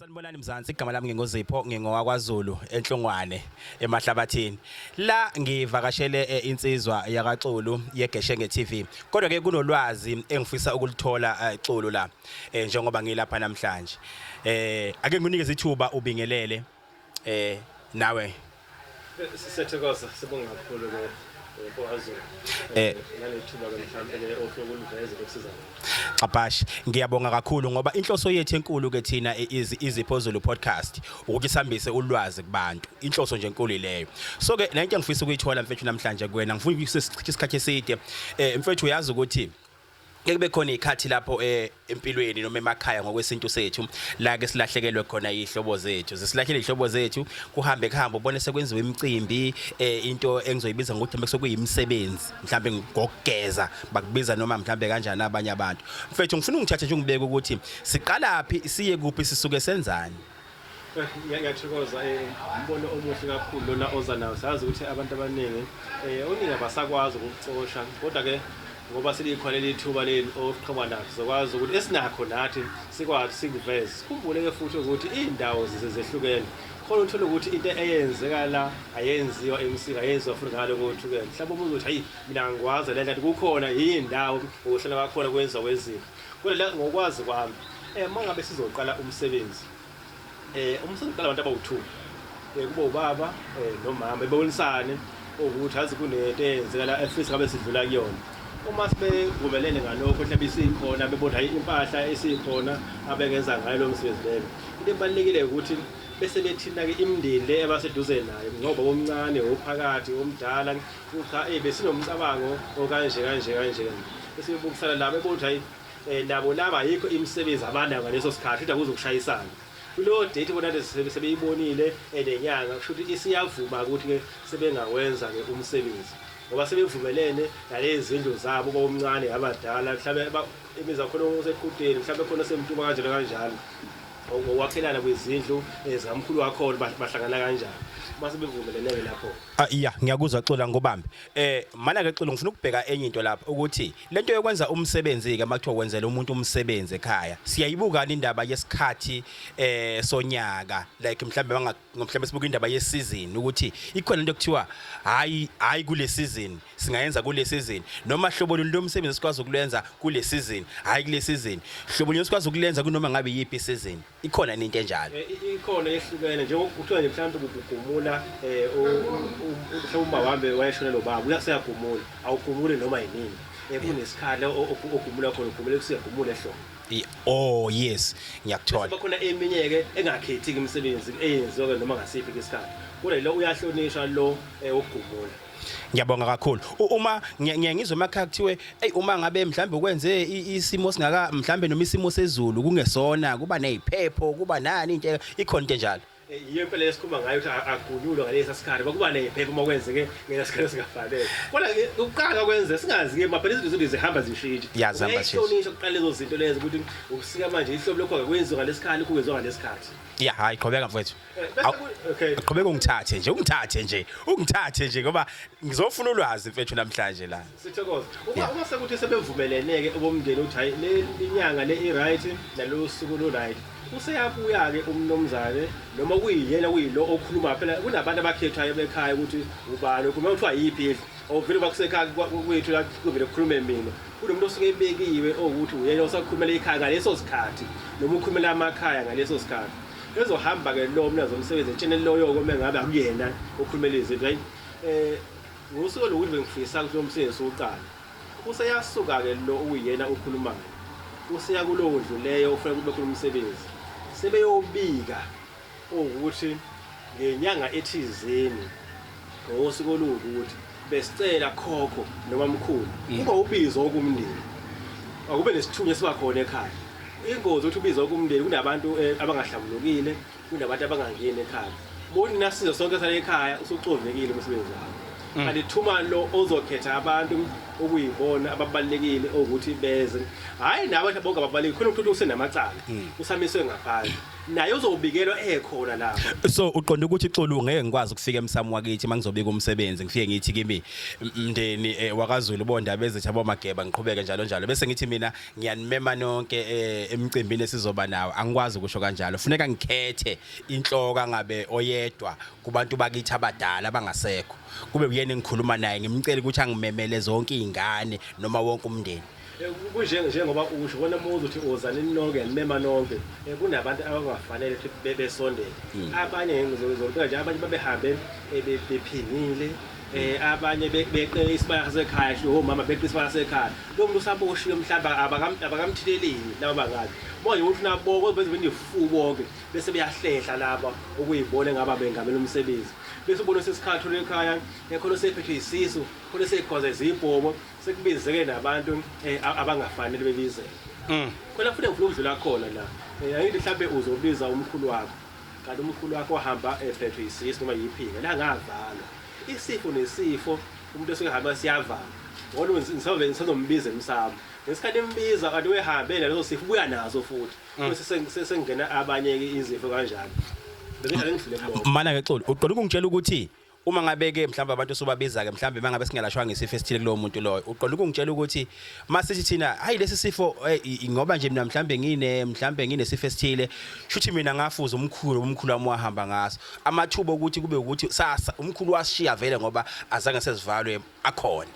Sanibonani Mzansi, igama lami nginguZipho, ngingowakwaZulu eNhlongwane emahlabathini. La ngivakashele insizwa yakaXulu yeGeshenge TV. Kodwa ke kunolwazi engifisa ukulithola Xulu la njengoba ngilapha namhlanje. Ake ngikunikeze ithuba ubingelele nawe. Siyathokoza, sibonga kakhulu ke Mfowazulu. Nalethuba ke mhlampe ke ofike ukuliveza lokusiza abantu. Xabash, ngiyabonga kakhulu ngoba inhloso yethu enkulu ke thina Izipho Zulu podcast ukuthi sihambise ulwazi kubantu. Inhloso nje enkulu leyo. So ke lento engifisa ukuyithola mfethu namhlanje kuwena, ngifuna ukusichitha isikhathi eside. Mfethu uyazi ukuthi ke kube khona izikhathi lapho empilweni noma emakhaya ngokwesintu sethu la ke silahlekelwe khona izihlobo zethu, zisilahlele izihlobo zethu, kuhambe kuhambe ubone sekwenziwa imicimbi, into engizoyibiza ngokuthi mhlawumbe sekuyimisebenzi, mhlawumbe ngokugeza bakubiza noma mhlawumbe kanjani abanye abantu. Mfethu, ngifuna ungithathe nje ungibeke ukuthi siqalaphi, siye kuphi, sisuke senzani. Ngiyathokoza, umbono omuhle kakhulu lona oza nawo. Sazi ukuthi abantu abaningi oningi abasakwazi ukukucosha, kodwa ke ngoba selikhona leli thuba leli oqhamuka nakho, sizokwazi ukuthi esinakho nathi sikwazi sikuveze. Sikhumbule-ke futhi ukuthi iy'ndawo zehlukene. Khona uthole ukuthi into eyenzeka la ayenziwa eMsinga, ayenziwa futhi ngale koThukela. Mhlawumbe omunye uthi hayi mina angikwazi le nto, kukhona iy'ndawo ukuhlala kwakhona kwenziwa kwezinto. Kodwa la ngokwazi kwami, uma ngabe sizoqala umsebenzi, umsebenzi uqala abantu abawu-2, kube ubaba nomama, bebonisane ukuthi azi kunento eyenzeka la efisa ngabe sidlula kuyona. Uma sebevumelene ngalokho, mhlawumbe isikhona, bebona hayi impahla esikhona abengenza ngayo lo msebenzi leyo. Into ebalulekile ukuthi bese bethina-ke imindeni le abaseduze nayo, ngoba omncane, ophakathi, omdala, ukuthi cha, besinomcabango okanje kanje kanje. Bese bebukisana labo, bebona ukuthi hayi, nabo laba ayikho imisebenzi abanayo ngaleso sikhathi, futhi akuzokushayisana. Kuleyo date bona sebeyibonile enenyanga, kusho ukuthi isiyavuma ukuthi-ke sebengawenza-ke umsebenzi, ngoba sebevumelene nalezi zindlu zabo, bomncane abadala, mhlawumbe imizi yakhona oseqhudeni, mhlawumbe khona osemtuba kanjalo kanjalo, ngokwakhelana kwezindlu zikamkhulu wakhona bahlangana kanjani uma sebevumelene-ke lapho. Ya, ngiyakuzwa Xola, ngikubambe. Mana ke Xola, ngifuna ukubheka enye into lapha ukuthi lento yokwenza umsebenzi ke makuthiwa wenzela umuntu umsebenzi ekhaya, siyayibukani indaba yesikhathi sonyaka, like mhlambe mhlambe sibuka indaba ye season ukuthi ikhona into ekuthiwa hayi hayi kule season singayenza kule season, noma hlobo luni lomsebenzi sikwazi ukulenza kule season, hayi kule season, hlobo luni sikwazi ukulenza kunoma ngabe yiphi season. Ikhona into enjalo? Ikhona yehlukene, njengoba kuthiwa nje mhlawumbe kugumula, mhlawumbe uma wambe wayeshonelwa ubaba, uyaseyagumula, awugumuli noma yinini. Kunesikhala ogumula khona, ugumule kusiyagumula ehlobo. Oh yes, ngiyakuthola. Bese khona eminye-ke engakhethi-ke imisebenzi eyenziwa-ke noma ngasiphi isikhathi, kodwa lo uyahlonishwa lo wokugumula. Ngiyabonga kakhulu. Uma ngiye ngizwe emakhaya kuthiwe ey uma ngabe mhlambe ukwenze isimo singaka mhlambe noma isimo sezulu kungesona, kuba neziphepho, kuba nani, into ikhona into enjalo. Yiyo impela esikhuluma ngayo ukuthi agunyulwe ngalesa sikhathi, kuba neziphepho uma kwenzeke ngalesa sikhathi singafanele. Kodwa ke ukuqala kwenze singazi ke maphela izinto izinto zihamba zishintshe. Ya, zihamba zishintshe. Uyayihlonishwa kuqala lezo zinto lezo ukuthi ubusika manje ihlobo lokho akwenziwa ngalesikhathi, kwenziwa ngalesikhathi. Ya, hayi qhubeka mfowethu. Bese okay. Qhubeka ungithathe nje, ungithathe nje, ungithathe nje ngoba ngizofuna ulwazi mfethu namhlanje la. Sithokoze. Uma sekuthi sebevumelene-ke obomndeni ukuthi hayi le inyanga le i-right nalo suku lu-right. Useyabuya-ke umnumzane noma kuyiyena kuyilo okhuluma, phela kunabantu abakhethwayo bekhaya ukuthi ubani okhuluma, kuthiwa yiphi indlu. Awuvele bakusekhaya kwethu la kuvele kukhulume mina. Kunomuntu osuke ebekiwe owukuthi uyena osakhulumela ikhaya ngaleso sikhathi noma ukhulumela amakhaya ngaleso sikhathi. Ezohamba-ke lo mnikazi womsebenzi etshene loyo-ke uma ngabe akuyena okhulumela izinto. Hayi, ngosuku lokuthi bengifisa ukuthi lo msebenzi uqale. Useyasuka-ke lo okuyena okhulumayo, useya kulowo ndlu leyo ofuna kube khona umsebenzi. Sebeyobika owukuthi ngenyanga ethizeni ngosuku oluwukuthi besicela khokho noma mkhulu kuba ubizo okumndeni, akube nesithunywa esiba khona ekhaya. Ingozi ukuthi ubizo okumndeni kunabantu abangahlambulukile, kunabantu abangangeni ekhaya. Bona nasizo sonke sale ekhaya usuxovekile umsebenzi wakho. Kanti thuma lo ozokhetha abantu okuyibona ababalekile ukuthi beze. Hayi nabo bonke ababalekile, khona umuntu usenamacala, usamiswe ngaphandle. Naye uzobikelwa ekhona lapha. So uqonda ukuthi Xulu, ngeke ngikwazi ukufika emsamo wakithi mangizobika umsebenzi, ngifike ngithi kimi, "Mndeni wakaZulu, bondaba ezithi abomageba," ngiqhubeke njalo njalo, bese ngithi mina ngiyanimema nonke emcimbini esizoba nawo? Angikwazi ukusho kanjalo. Funeka ngikhethe inhloko ngabe oyedwa kubantu bakithi abadala abangasekho, kube uyena engikhuluma naye, ngimcela ukuthi angimemele zonke izingane noma wonke umndeni. Kunje njengoba usho kona, muzi uthi uzani nonke, nimema nonke, kunabantu abangafanele ukuthi besondele. Abanye ngizobika nje, abanye babehambe bephingile, abanye beqe isibaya sasekhaya, nje omama beqe isibaya sasekhaya. Lo muntu usaboshiwe, mhlawumbe abakamthilelini laba bangabi manje ukuthi nabo beze benefu bonke, bese beyahlehla laba okuyibona ngaba bengamela umsebenzi, bese ubona sesikhathi ekhaya khona sephethwe isisu, khona sekhoza izibhobo, sekubizeke nabantu abangafanele bebizeke. Khona futhi ngifuna ukudlula khona la. Angithi mhlambe uzobiza umkhulu wakho, kanti umkhulu wakho wahamba ephethwe isisu noma yiphinga la ngavalwa. Isifo nesifo umuntu osuke ehamba siyavalwa, ngoba ngisazobe ngisazombiza emsamo. Ngesikhathi embiza kanti wehambe naleso sifo, ubuya naso futhi, bese sengena abanye-ke izifo kanjalo. Bengidlale ngidlule kulokho. Mana ke Xulu, uqola ukungitshela ukuthi uma ngabe ke mhlawumbe abantu sobabiza ke, mhlawumbe mangabe singalashwanga isifo esithile kulowo muntu loyo, uqonda ukungitshela ukuthi masithi thina hayi lesi sifo ngoba nje mina mhlawumbe nginesifo esithile, shuthi mina ngafuza umkhulu, umkhulu wami wahamba ngaso, amathuba okuthi kube ukuthi sasa umkhulu washiya vele ngoba azange sezivalwe akhona?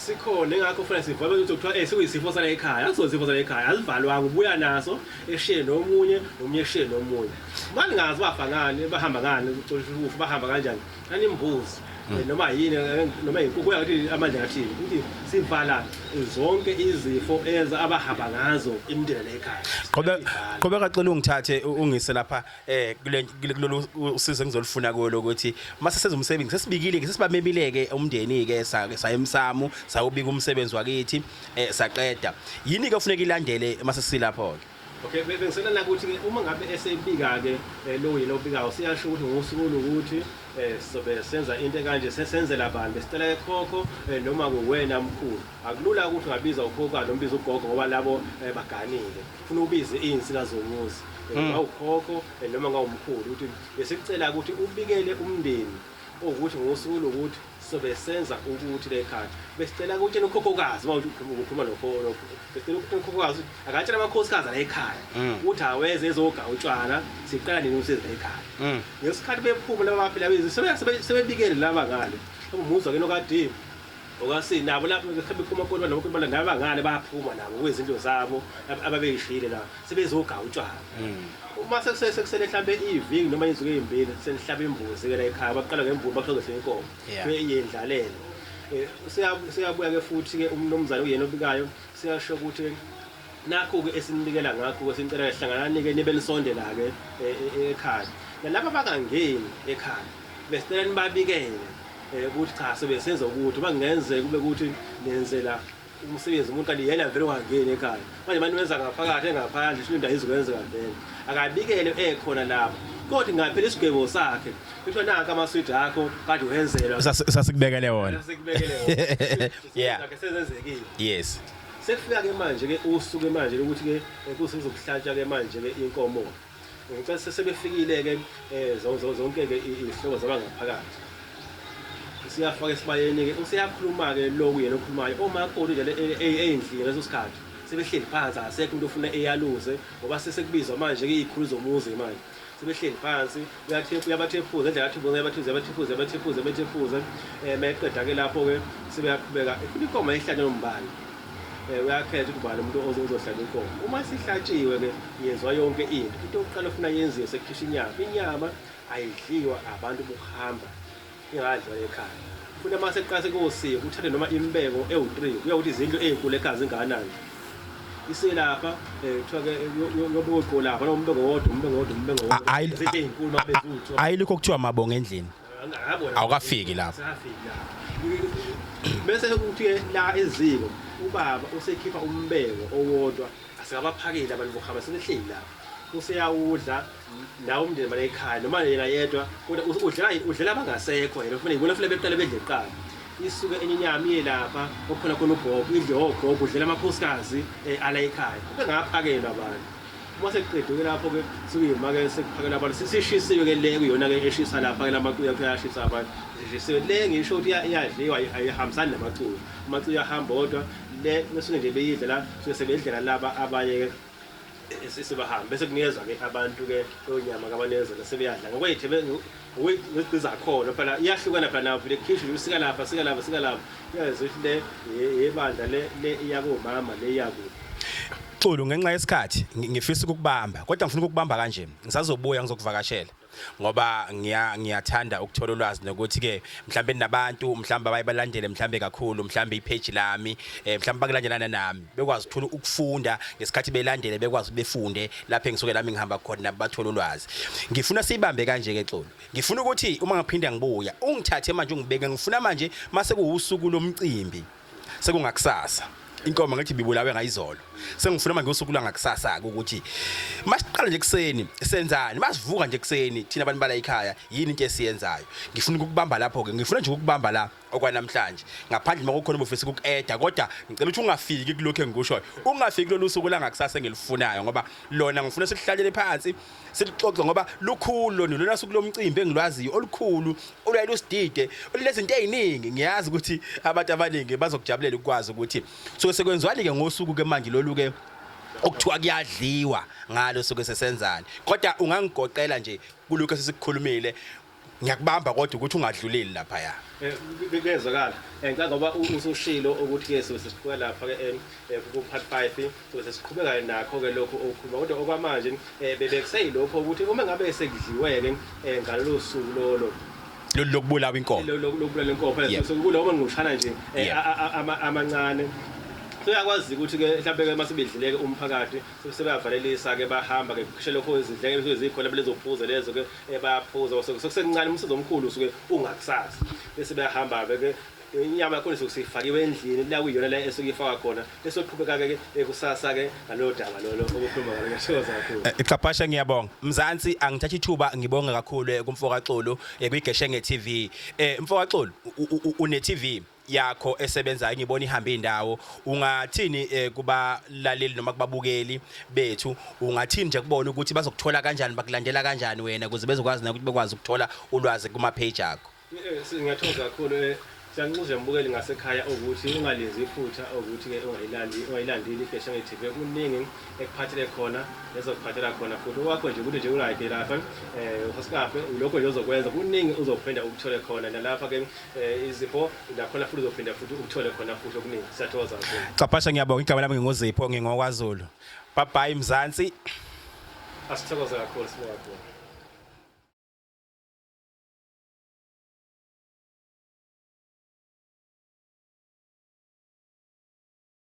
Sikhona, ingakho kufanele sivalwe ukuthi kuthiwa sekuyisifo sala ekhaya. Akusona isifo sala ekhaya, asivalwanga, ubuya naso eshiye nomunye, nomunye eshiye nomunye. Maningazi bafa ngani, bahamba ngani, uxolisha ukufa bahamba kanjani, animbuzi noma yini, noma inkukhu yakuthi amandla athini, ukuthi sivala zonke izifo eza abahamba ngazo imindeni la ekhaya. Qhubeka cela ungithathe ungise lapha kule kulolu usizo engizolufuna kulo, ukuthi mase senza umsebenzi, sesibikile ke, sesibamemile ke umndeni ke, sayemsamo sayobika umsebenzi wakithi, saqeda, yini ke kufuneka ilandele mase silapho ke? Okay, bengiselana ukuthi-ke uma ngabe esebika-ke lo yena obikayo, siyasho ukuthi ngosuku olukuthi sobe senza into ekanje, sesenzela abantu, besicela ekhokho noma kuwena mkhulu. Akulula ukuthi ungabiza ukhokho noma ubiza ugogo, ngoba labo baganile. Funa ubize iy'nsika zomuzi, ngawukhokho noma ngawumkhulu, ukuthi besikucela ukuthi ubikele umndeni ukuthi ngosuku lokuthi sobe senza ukuthi le ekhaya, besicela ukutshela ukhokhokazi, uma ukhuluma nokhokho, besicela ukuthi ukhokhokazi akatshela amakhosikazi ala ekhaya ukuthi aweze ezoga utshwala, siqala nini umsebenzi la ekhaya. Ngesikhathi bephuma laba baphila bezi sebebikele laba ngale umuzwa ke nokadini okasi nabo lapho bephuma kodwa noma kuba naba ngale bayaphuma nabo kwezinto zabo ababeyishiyile la, sebezoga utshwala. Uma sekusele mhlambe iviki noma izinsuku ey'mbili, senihlaba imbuzi ke la ekhaya, baqala ngembuzi, baxoxe inkomo yendlalele. Siyabuya-ke futhi-ke umnumzane uyena obikayo, siyasho ukuthi nakhu-ke esinibikela ngakho-ke, sinicela hlanganani-ke nibe nisondela-ke ekhaya, nalaba abangangeni ekhaya besicela nibabikele ukuthi cha, sobe senza ukuthi uma kungenzeka kube ukuthi nenzela umsebenzi umuntu kanti yena vele ungangeni ekhaya, manje manje wenza ngaphakathi engaphandle, sho into ayizukwenzeka vele, akabikele ekhona lapho, kodwa ingaphela isigwebo sakhe, kuthiwa nanka amaswidi akho kade wenzelwa. Sasikubekele wona. Sikubekele wona. Sezenzekile. Sekufika ke manje ke usuku manje ukuthi ke kusezokuhlatsha ke manje ke inkomo. Ngicela sebefikile ke zonke ke izihloko zabangaphakathi. Siyafaka esibayeni ke, useyakhuluma ke lo kuyena okhulumayo, omakoti nje eyindlini leso sikhathi sebehleli phansi, asekho umuntu ofuna eyaluze ngoba sesekubizwa manje ke izikhulu zomuzi manje. Sebehleli phansi, uyabathephuza indlela athephuza, uyabathuza, uyabathephuza, uyabathephuza, uyabathephuza. Meqeda ke lapho ke sebeyaqhubeka, ifuna inkomo ayihlatshwe nombani. Uyakhetha ukuthi ubani umuntu ozohlaba inkomo. Uma isihlatshiwe ke yenziwa yonke into. Into yokuqala ofuna yenziwe sekukhishwa inyama. Inyama ayidliwa abantu bokuhamba, ingadliwa ekhaya. Funa uma sekuqala sekuyosika uthathe noma imibeko ewu-3, kuya ukuthi izindlu ey'nkulu ekhaya zingakanani. Iselapha kuthiwa ke yobe uqolapha noma umbeko wodwa, umbeko wodwa, umbeko wodwa. Izindlu ey'nkulu uma beziwu-two. Ayilikho kuthiwa mabonga endlini. Awukafiki lapho. Safiki lapho. Bese kuthi la eziko ubaba usekhipha umbeko owodwa, asikabaphakeli abantu bokuhamba, sebehleli lapho. Useyawudla nawo umndeni bala ekhaya noma yena yedwa, kodwa udlela abangasekho yena, kufanele ibona kufanele beqale bedle kuqala. Isuke enye inyama iye lapha okukhona khona ugogo, idle ogogo, udlela amakhosikazi ala ekhaya. Kube ngaphakelwa abantu. Uma sekuqediwe lapho-ke sekuyima-ke sekuphakela abantu sishisiwe-ke le kuyona-ke eshisa lapha-ke lamacuya kuyashisa abantu sishisiwe le ngisho ukuthi iyadliwa ayihambisani namacuya amacuya ahamba odwa le besuke nje beyidla la suke sebedlela laba abanye-ke sebahambe bese kunikezwa-ke abantu-ke onyama kabanezona sebeyadla ngokweyithebe ngokwezizakhona phela iyahlukana phela nayo vele kukhishwe usika lapha sika lapha sika lapha uyazi ukuthi le yebandla le le iyakomama le iyakuphi. Xulu ngenxa yesikhathi ngifisa ukukubamba kodwa ngifuna ukukubamba kanje ngisazobuya ngizokuvakashela ngoba ngiya ngiyathanda ukuthola ulwazi nokuthi ke mhlambe nabantu mhlambe abaye balandele mhlambe kakhulu mhlambe ipage lami eh mhlambe bakulandelana nami bekwazi ukuthola ukufunda ngesikhathi belandele bekwazi befunde lapho engisuke lami ngihamba khona nabo bathola ulwazi ngifuna sibambe kanje ke Xulu ngifuna ukuthi uma ngiphinda ngibuya ungithathe manje ungibeke ngifuna manje mase kuwusuku lomcimbi sekungakusasa inkomo ngathi bibulawe ngayizolo sengifuna manje usuku lwangakusasa ke ukuthi masiqala nje kuseni senzani masivuka nje kuseni thina abantu bala ekhaya yini into esiyenzayo ngifuna ukukubamba lapho ke ngifuna nje ukukubamba la okwanamhlanje ngaphandle uma kukhona ubufisa ukuku-eda kodwa ngicela ukuthi ungafiki kulokhu engikushoyo ungafiki kulolu suku langakusasa engilifunayo ngoba lona ngifuna silihlalele phansi silixoxe ngoba lukhulu lona lona suku lomcimbi engilwaziyo olukhulu oluyaye lusidide olunezinto ey'ningi ngiyazi ukuthi abantu abaningi bazokujabulela ukwazi ukuthi suke sekwenziwani-ke ngosuku-ke manje lolu-ke okuthiwa kuyadliwa ngalo suke sesenzani kodwa ungangigoqela nje kulokhu esesikukhulumile Ngiyakubamba kodwa ukuthi ungadluleli laphaya. Eh, kuyezwakala eh, ngicabanga ngoba usushilo ukuthi-ke sobe sesiqhubeka lapha-ke eh, ku-part 5 sobe sesiqhubeka nakho-ke lokhu okukhuluma kodwa okwamanje um bebekuseyilokho ukuthi uma ngabe sekudliwe-ke um ngalolo suku lolo lolu lokubulawa inkomo lokubulala inkomo phela sekukulowo manqushana nje amancane seyakwazi ukuthi-ke mhlawumbe-ke uma sebedlile-ke umphakathi sebeyavalelisa-ke bahamba-ke kukhishwe lokho izindleke besuke zikhona belezophuza lezo-ke bayaphuza sekuncane umsizi omkhulu usuke ungakusasa bese bayahamba ke inyama yakhona isuke sifakiwe endlini la kuyiyona la esuke ifakwa khona bese uqhubeka ke ekusasa ke ngalolo daba lolo obukhuluma ngalo. Ngiyathokoza kakhulu. Xaphashe, ngiyabonga. Mzansi, angithatha ithuba ngibonge kakhulu kumfoka Xulu kwiGeshenge TV. Mfoka Xulu, une TV yakho esebenzayo ngibona ihamba indawo ungathini eh, kubalaleli noma kubabukeli bethu ungathini nje kubona ukuthi bazokuthola kanjani bakulandela kanjani wena ukuze bezokwazi nakuthi bekwazi ukuthola ulwazi kuma page akho? Ngiyathokoza kakhulu. Siyanxusa mbukeli ngasekhaya ukuthi ungalenzi iphutha ukuthi-ke ungayilandeli iGeshenge TV. Kuningi ekuphathele khona nezokuphathela khona futhi okwakho nje ukuthi nje ulike lapha usubscribe lokho nje ozokwenza kuningi uzophinda ukuthole khona nalapha ke izipho nakhona futhi uzophinda futhi ukuthole khona futhi okuningi. Siyathokoza kakhulu. Caphasha, ngiyabonga. Igama lami nginguZipho, ngingokwaZulu. Bye bye Mzansi. Asithokoze kakhulu, sibonga kakhulu.